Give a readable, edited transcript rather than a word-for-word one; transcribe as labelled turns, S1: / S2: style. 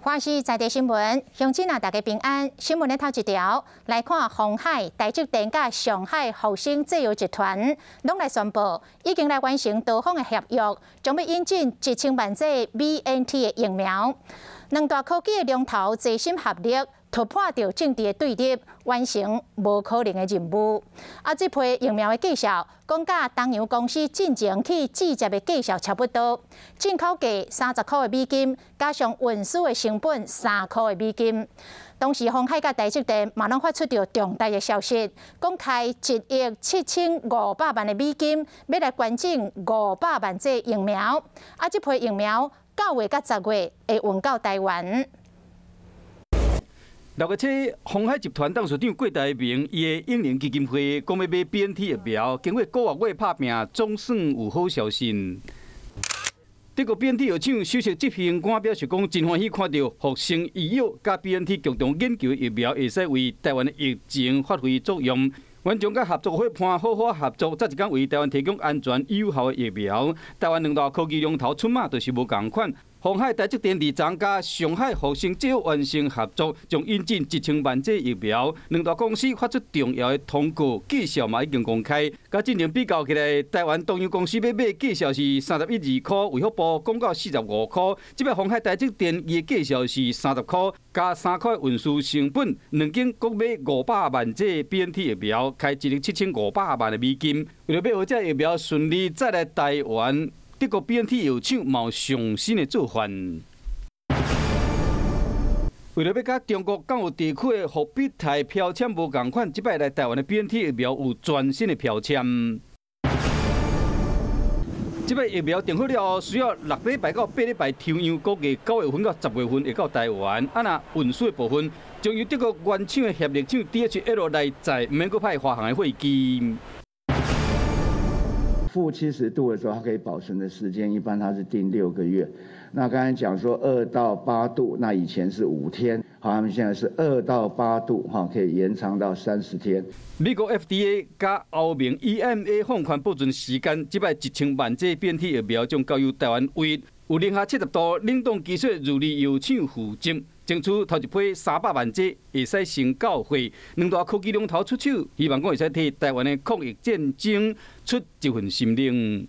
S1: 華視在地新聞，鄉親啊，大家平安。新聞的頭一條來看，鴻海、台積電佮上海復星製藥集團攏來宣布，已經來完成多方的協約，將欲引進1000萬劑 BNT 的疫苗。兩大科技的龍頭齊心合力，突破著政治的對立，完成無可能的任務。啊，這批疫苗的價數，講佮東洋公司進前去置接的價數差不多，進口價30塊的美金，加上運輸的成本3塊的美金。同時，鴻海佮台積電嘛攏發出著重大的消息，講開1億7500萬的美金，欲來捐贈500萬劑疫苗。啊，這批疫苗9月佮10月會運到台灣。
S2: 6月七，鴻海集團董事長郭台銘伊的永齡基金會講欲買 BNT 疫苗，經過個月拍拚，總算有好消息。德國 BNT 藥廠首席執行官表示講，真歡喜看著復星醫藥佮 BNT 共同研究疫苗，會使為台灣的疫情發揮作用。阮將佮合作夥伴好好合作，早一工為台灣提供安全有效的疫苗。台灣兩大科技龍頭出馬就是無仝款。鴻海台積電佇昨佮上海復星製藥完成合作，將引進1000萬劑疫苗。兩大公司發出重要的通告，價數嘛已經公開。佮進前比較起來，台灣東洋公司欲買價數是31.2塊，衛福部講到45塊。這擺鴻海台積電伊的價數是30塊，加3塊運輸成本，兩間各買500萬劑 BNT 疫苗，開1億7500萬的美金。為著欲予這疫苗順利載來台灣。德國 BNT 藥廠嘛有上新的做法，為著欲佮中國共有地區的復必泰標籤無仝款，這擺來台灣的 BNT 疫苗有全新的標籤。這擺疫苗訂好了後，需要6禮拜到8禮拜抽樣，估計9月份到10月份會到台灣。啊，若運輸的部分，將由德國原廠的協力廠 DHL 來載，毋免閣派華航的貨機。
S3: -70度的時候，它可以保存的時間一般它是定6個月。那剛才講說2到8度，那以前是5天，好，他們現在是2到8度，哈，可以延長到30天。
S2: 美國 FDA 佮歐盟 EMA 放寬保存時間，這擺1000萬劑 BNT 疫苗將交由台灣唯一有零下70度冷凍技術儒利藥廠負責，爭取頭一批300萬劑會使先到貨。兩大科技龍頭出手，希望講會使替台灣的抗疫戰爭出一份心力。